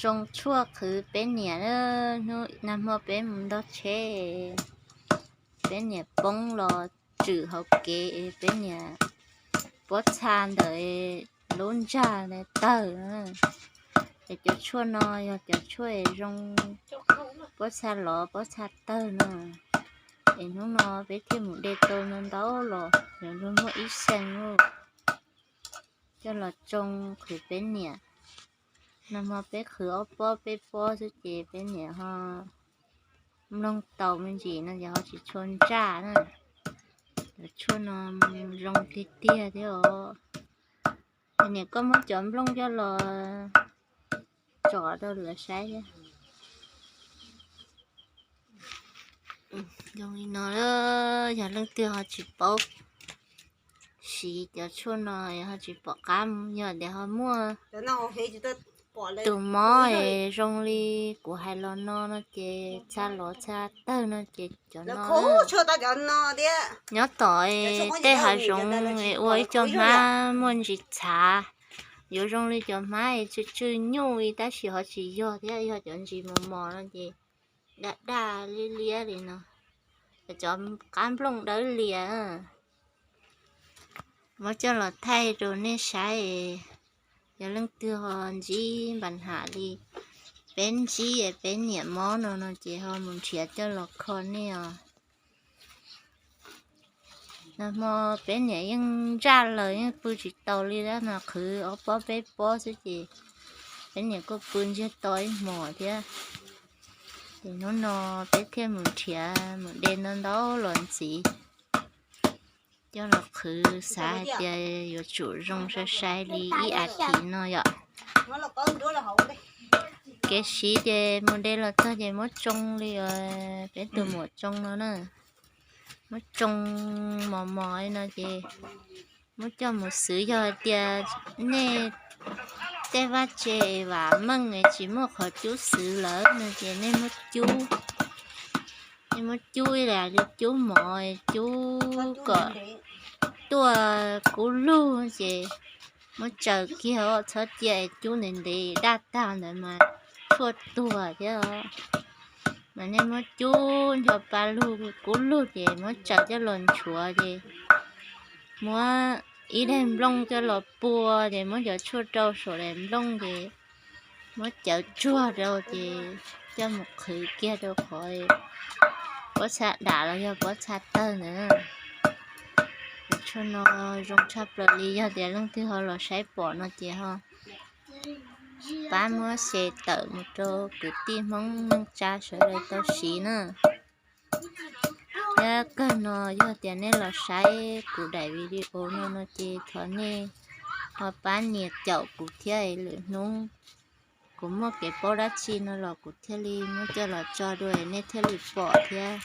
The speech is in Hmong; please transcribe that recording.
Tsoo tshuaj qhwv peb niam. Hnub nag hmo peb mus ntog tsheb, peb niam poob los tswm hauv kev, peb niam pob txha ntawm lub ntsag tawg. Es cov tshuaj no yog cov tshuaj zoo pob txha lov pob txha tawg no. Es hnub no peb thiaj mus de tau no ntau los, nws luag muaj ib xees lawm. Coj los tsoo qhwv peb niam. Nag hmo peb qhwv ob pob peb pob xwb ces peb niam ho mloog tau me ntsis no ces ho tsis tshua ntsaj na. Cov tshuaj no zoo tiag tiag thiab os. Niam koj muab cov nplooj coj los tsom rau lawv saib thiab. Zoo li no, yog leej twg ho tsis paub siv cov tshuaj no, ho tsis pom qab, yog tias ho muaj tus mob es zoo li kuv hais los no no ces txha lov txha tawg no ces cov no nyob tom tej hav zoov es ua ib co hmab muaj ntsis txhav, yuav zoo li cov hmab es tsw tsw nyuj li tab sis ho tsis yog thiab, yog cov ntsis mos mos no ces daj daj liab liab li no, cov qab nplooj dawb lias. Muab coj los thaij rau nej saib, yog leej twg ho ntsib npas nham li peb ntsib peb niam mob no no ces ho mus nrhiav coj los kho nej os. Nag hmo peb niam yeej ntsaj lawm yeej pw tsis taus li, tab mas qhwv ob pob peb pob xwb ces peb niam kuj pw ntsiag to ib hmos thiab. Ces hnub no peb thiaj mus nrhiav mus de ntau ntau los ntxiv coj los qhwv, xav hais tias yuav tsum zoo sai sai li ib as thiv no yom. Kev siv ces mus de los txog ces muab tsoo li peb tus muam tsoo no na. Muab tsoo mos mos li no ces muab coj mus xwv. Yog hais tias nej tej vaj tse vam meej es tsis muaj qhov cub xwv lawm no ces nej muab cub, nej muab cub ib yam li cub mov, cub kom tuaj kub lug ces muab tsaws kiag, txhob cia es cub ntev ntev daj tag ntawd mas tshuaj tuag thiab. Mas nej muab cub ncho pa lug kub lug ces muab tsaws coj los nchuav ces muab ib daim nplooj coj los pua ces muab cov tshuaj rau saum daim nplooj ces muab cawv tsuag rau ces coj mus qhwv kiag rau qhov pob txha dam los yog pob txha tawg ntawd. Cov tshuaj no zoo tshaj plaws li, yog tias leej twg ho los saib pom no ces ho pab muab share tawm mus rau kwv tij Hmoob neej tsa sawv daws tau siv na. Thiab kawg no yog tias nej los saib kuv daim video no no ces thov nej ho pab nias caum kuv thiab, lwm hnub kuv muaj kev paub dab tsi no los kuv thiaj li muab coj los tso dua nej thiaj li pom thiab.